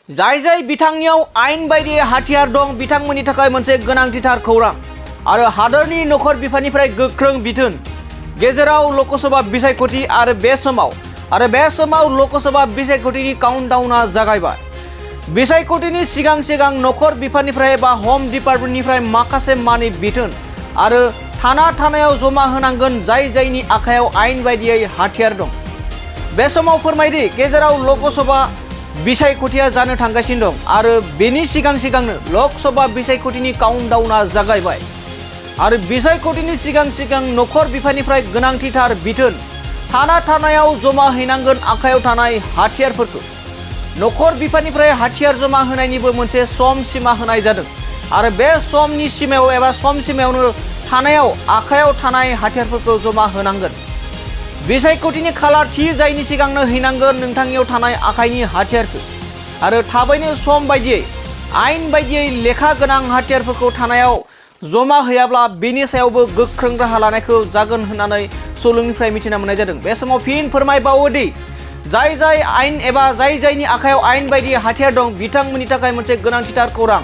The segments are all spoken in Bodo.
जाय जाय बिथांनियाव आयेन बायदियै हाथियार दं बिथांमोननि थाखाय मोनसे गोनांथिथार खौरां आरो हादरनि नखर बिफाननिफ्राय गोख्रों बिथोन गेजेराव ल'कसभा बिसायख'थि आरो बे समाव ल'कसभा बिसायख'थिनि काउन्टडाउनआ जागायबाय। बिसायख'थिनि सिगां नखर बिफाननिफ्राय एबा होम डिपार्टमेन्टनिफ्राय माखासे मानि बिथोन आरो थानायाव जमा होनांगोन जाय जायनि आखायाव आयेन बायदियै हाथियार दं। बे समाव फोरमायदि गेजेराव ल'कसभा बिसायख'थिया जानो थांगासिनो दं आरो बेनि सिगांनो ल'कसभा बिसायख'थिनि काउन्टडाउनआ जागायबाय आरो बिसायख'थिनि सिगां नखर बिफाननिफ्राय गोनांथिथार बिथोन थानायाव जमा हैनांगोन आखायाव थानाय हाथियारफोरखौ। नखर बिफाननिफ्राय हाथियार जमा होनायनिबो मोनसे सम सिमा होनाय जादों आरो बे समनि सिमायाव एबा सम सिमायावनो थानायाव आखायाव थानाय हाथियारफोरखौ जमा होनांगोन। बिसायख'थिनि खालार थि जायनि सिगांनो हैनांगोन नोंथांनियाव थानाय आखाइनि हाथियारखौ आरो थाबैनो सम बायदियै आयेन बायदियै लेखा गोनां हाथियारफोरखौ थानायाव जमा होयाब्ला बेनि सायावबो गोख्रों राहा लानायखौ जागोन होननानै सुलुंनिफ्राय मिथिना मोननाय जादों। बे समाव फिन फोरमायबावोदि जाय आयेन एबा जाय जायनि आखायाव आयेन बायदि हाथियार दं बिथांमोननि थाखाय मोनसे गोनांथिथार खौरां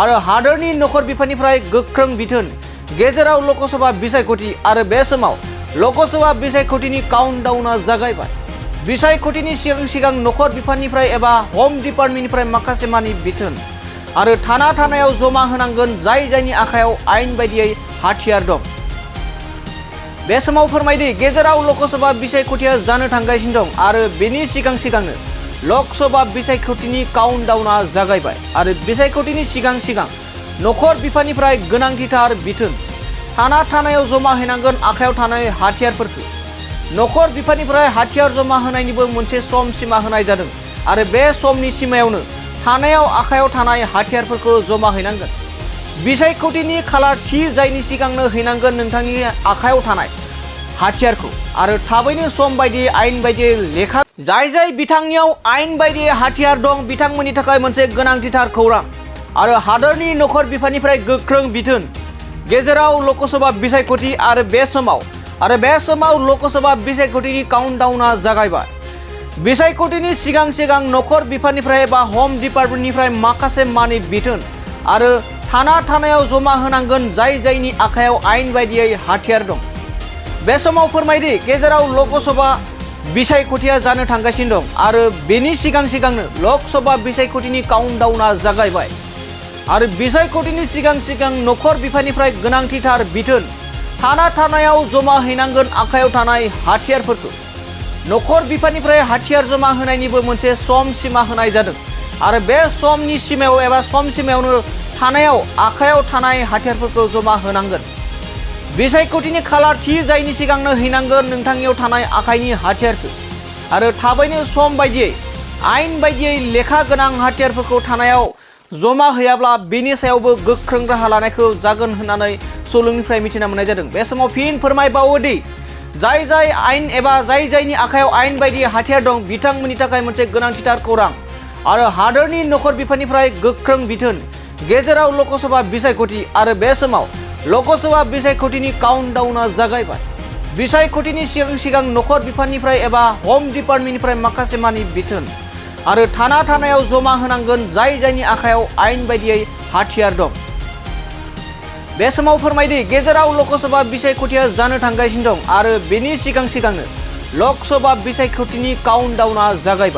आरो हादरनि नखर बिफाननिफ्राय गोख्रों बिथोन गेजेराव ल'कसभा बिसायख'थि आरो बे समाव ल'कसभा बिसायख'थिनि काउन्टडाउनआ जागायबाय। बिसायख'थिनि सिगां नखर बिफाननिफ्राय एबा होम डिपार्टमेन्टनिफ्राय माखासे मानि बिथोन आरो थानायाव जमा होनांगोन जाय जायनि आखायाव आयेन बायदियै हाथियार दं। बे समाव फोरमायदि गेजेराव ल'कसभा बिसायख'थिया जानो थांगासिनो दं आरो बेनि सिगांनो ल'कसभा बिसायख'थिनि काउन्टडाउनआ जागायबाय आरो बिसायख'थिनि सिगां नखर बिफाननिफ्राय गोनांथिथार बिथोन थानायाव जमा हैनांगोन आखायाव थानाय हाथियारफोरखौ। नखर बिफाननिफ्राय हाथियार जमा होनायनिबो मोनसे सम सिमा होनाय जादों आरो बे समनि सिमायावनो थानायाव आखायाव थानाय हाथियारफोरखौ जमा हैनांगोन। बिसायख'थिनि खालार थि जायनि सिगांनो हैनांगोन नोंथांनि आखायाव थानाय हाथियारखौ आरो थाबैनो सम बायदियै आयेन बायदियै लेखा जाय बिथांनियाव आयेन बायदियै हाथियार दं बिथांमोननि थाखाय मोनसे गोनांथिथार खौरां आरो हादरनि नखर बिफाननिफ्राय गोख्रों बिथोन गेजेराव ल'कसभा बिसायख'थि आरो बे समाव ल'कसभा बिसायख'थिनि काउन्टडाउनआ जागायबाय। बिसायख'थिनि सिगां नखर बिफाननिफ्राय एबा होम डिपार्टमेन्टनिफ्राय माखासे मानि बिथोन आरो थानायाव जमा होनांगोन जाय जायनि आखायाव आयेन बायदियै हाथियार दं। बे समाव फोरमायदि गेजेराव ल'कसभा बिसायख'थिया जानो थांगासिनो दं आरो बेनि सिगांनो ल'कसभा बिसायख'थिनि काउन्टडाउनआ जागायबाय आरो बिसायख'थिनि सिगां नखर बिफाननिफ्राय गोनांथिथार बिथोन थानायाव जमा हैनांगोन आखायाव थानाय हाथियारफोरखौ। नखर बिफाननिफ्राय हाथियार जमा होनायनिबो मोनसे सम सिमा होनाय जादों आरो बे समनि सिमायाव एबा सम सिमायावनो थानायाव आखायाव थानाय हाथियारफोरखौ जमा होनांगोन। बिसायख'थिनि खालार थि जायनि सिगांनो हैनांगोन नोंथांनियाव थानाय आखाइनि हाथियारखौ आरो थाबैनो सम बायदियै आयेन बायदियै लेखा गोनां हाथियारफोरखौ थानायाव जमा होयाब्ला बेनि सायावबो गोख्रों राहा लानायखौ जागोन होननानै सुलुंनिफ्राय मिथिना मोननाय जादों। बे समाव फिन फोरमायबावोदि जाय आयेन एबा जाय जायनि आखायाव आयेन बायदि हाथियार दं बिथांमोननि थाखाय मोनसे गोनांथिथार खौरां आरो हादरनि नखर बिफाननिफ्राय गोख्रों बिथोन गेजेराव ल'कसभा बिसायख'थि आरो बे समाव ल'कसभा बिसायख'थिनि काउन्टडाउनआ जागायबाय। बिसायख'थिनि सिगां नखर बिफाननिफ्राय एबा होम डिपार्टमेन्टनिफ्राय माखासे मानि बिथोन आरो थानायाव जमा होनांगोन जाय जायनि आखायाव आयेन बायदियै हाथियार दं। बे समाव फोरमायदि गेजेराव ल'कसभा बिसायख'थिया जानो थांगासिनो दं आरो बेनि सिगांनो ल'कसभा बिसायख'थिनि काउन्टडाउनआ जागायबाय।